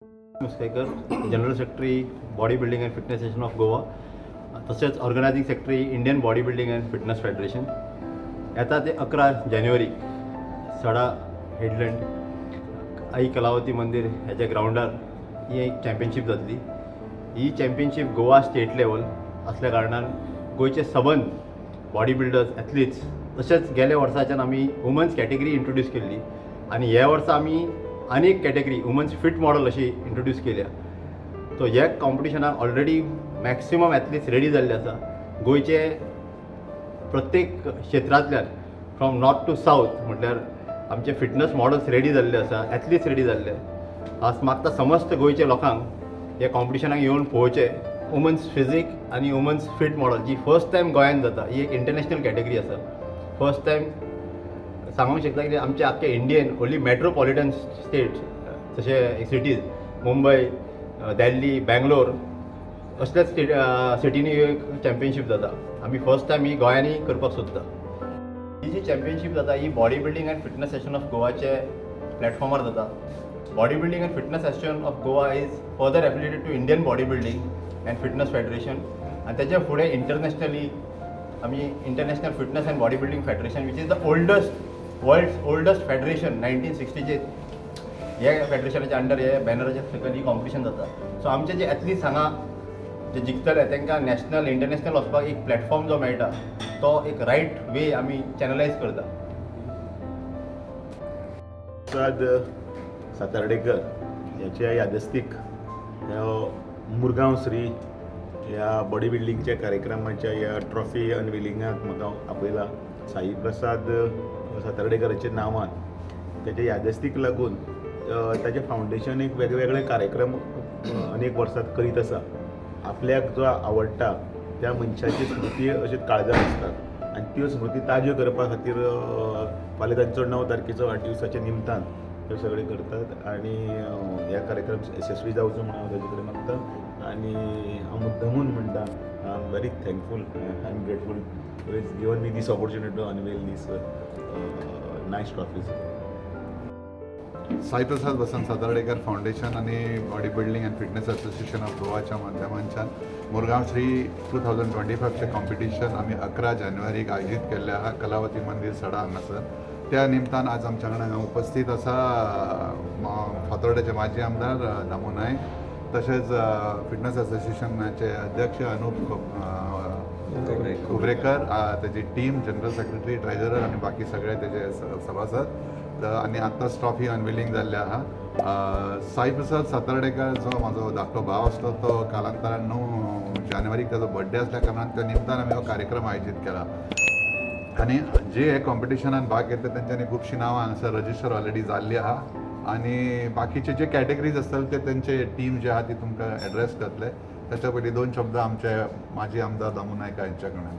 Muskekar, General Secretary, Body Building and Fitness Association of Goa, तशेंच Organizing Secretary, Indian Body Building and Fitness Federation. येता ते 11 जानेवारीक सडा headland आई कलावती मंदीर ह्याच्या ग्रावंडार ही एक चॅम्पियनशीप जातली. ही चॅम्पियनशीप गोवा स्टेट लेवल असल्या कारणान गोंयचे सबंद बॉडी बिल्डर्स, एथलिट्स, तशेंच गेल्या वर्साच्यान आमी वुमन्स कॅटेगरी इंट्रोड्यूस केल्ली आनी ह्या वर्सा आमी आनी एक कॅटेगरी वुमन्स फिट मॉडल अशी इंट्रोड्यूस केल्या. सो ह्या कॉम्पिटिशनाक ऑलरेडी मॅक्सिमम एथलिट्स रेडी जाल्ले आसा. गोंयचे प्रत्येक क्षेत्रांतल्यान, फ्रॉम नॉर्थ टू सावथ, म्हटल्यार आमचे फिटनस मॉडल्स रेडी जाल्ले आसा, एथलिट्स रेडी जाल्ले. आज मागता समस्त गोंयच्या लोकांक ह्या कॉम्पिटिशनाक येवन पळोवचें. वुमन्स फिजीक आनी वुमन्स फिट मॉडल जी फर्स्ट टायम गोंयांत जाता, ही एक इंटरनॅशनल कॅटेगरी आसा. फर्स्ट टायम सांगूंक शकता की आमच्या आख्खे इंडियन ओन्ली मेट्रोपॉलिटन स्टेट, जशे सिटीज मुंबय, दिल्ली, बँगलोर, असल्याच स्टेट सिटीनी एक चॅम्पियनशीप जाता. आमी फर्स्ट टायम ही गोंयांनी करपाक सोदता. ही जी चॅम्पियनशीप जाता, ही Body Building and Fitness Association of गोवाचे प्लॅटफॉर्मार जाता. Body Building and Fitness Association of Goa is further affiliated to Indian Body Building and Fitness Federation आनी तेच्या फुडें इंटरनॅशनली आमी International Fitness and Body Building Federation, which is the oldest, world oldest federation, 1960चे हे फेडरेशनाच्या under, हे बॅनराच्या सकयल ही competition जाता. So आमचे जे athletes हांगा जे जिखतले, तांकां नॅशनल, इंटरनॅशनल वचपाक एक प्लॅटफॉर्म जो मेळटा, तो एक रायट वे आमी चॅनलायज करता. प्रसाद सातार्डेकर ह्याच्या यादस्तीक ह्या मुरगांव श्री ह्या बॉडी बिल्डिंगच्या कार्यक्रमाच्या ह्या ट्रॉफी अनविलिंगाक म्हाका आपयला. साई प्रसाद सातार्डेकराच्या नांवान तेच्या यादस्तीक लागून ताचें फावंडेशन एक वेगवेगळे कार्यक्रम अनेक वर्सां करीत आसा. आपल्याक जो आवडटा त्या मनशाची स्मृती अश्यो काळजान आसतात आनी त्यो स्मृती ताज्यो करपा खातीर फाल्यां तांचो 9 तारखेचो वाडदिवसाच्या निमतान त्यो सगळें करतात आनी ह्या कार्यक्रम यशस्वी जावचो म्हणून हांव ताजे कडेन मागता आनी हांव मुद्दमून म्हणटा, I am very thankful, I am grateful is given me this opportunity to unveil this nice trophies. Saiprasad Vasant Satardekar foundation आणि Body Building and Fitness Association of गोवाच्या माध्यमांच्यान मुरगांव श्री 2025चें कॉम्पिटिशन आमी 11 जानेवारीक आयोजीत केल्लें आहा कलावती मंदीर, सडा हांगासर. त्या निमतान आज आमच्या कडेन हांगा उपस्थित आसा फातोर्डेचे माजी आमदार दामू नायक, तशेंच फिटनस असोसिएशनाचे अध्यक्ष अनुप कुबरेकर, त्याची टीम, जनरल सेक्रेटरी, ट्रेजरर आणि बाकी सगळे त्याचे सभासद. तर आनी आत्ताच ट्रॉफी अनवेलिंग जाल्ले आहा. साई प्रसाद सातार्डेकर जो म्हाजो धाकटो भाव आसलो, तो कालांतरान 9 जानेवारीक ताजो बड्डे आसल्या कारणान त्या निमतान आमी हो कार्यक्रम आयोजीत केला आनी जे हे कॉम्पिटिशनान भाग घेतले, तेंच्यांनी खुबशीं नांवां हांगासर रजिस्टर ऑलरेडी जाल्ली आहा आनी बाकीचे जे कॅटेगरीज आसतले, ते तेंचे टीम जे आहा ती तुमकां एड्रेस करतले. त्याच्या पयलीं दोन शब्द आमचे माजी आमदार दामू नायक हांच्या कडल्यान.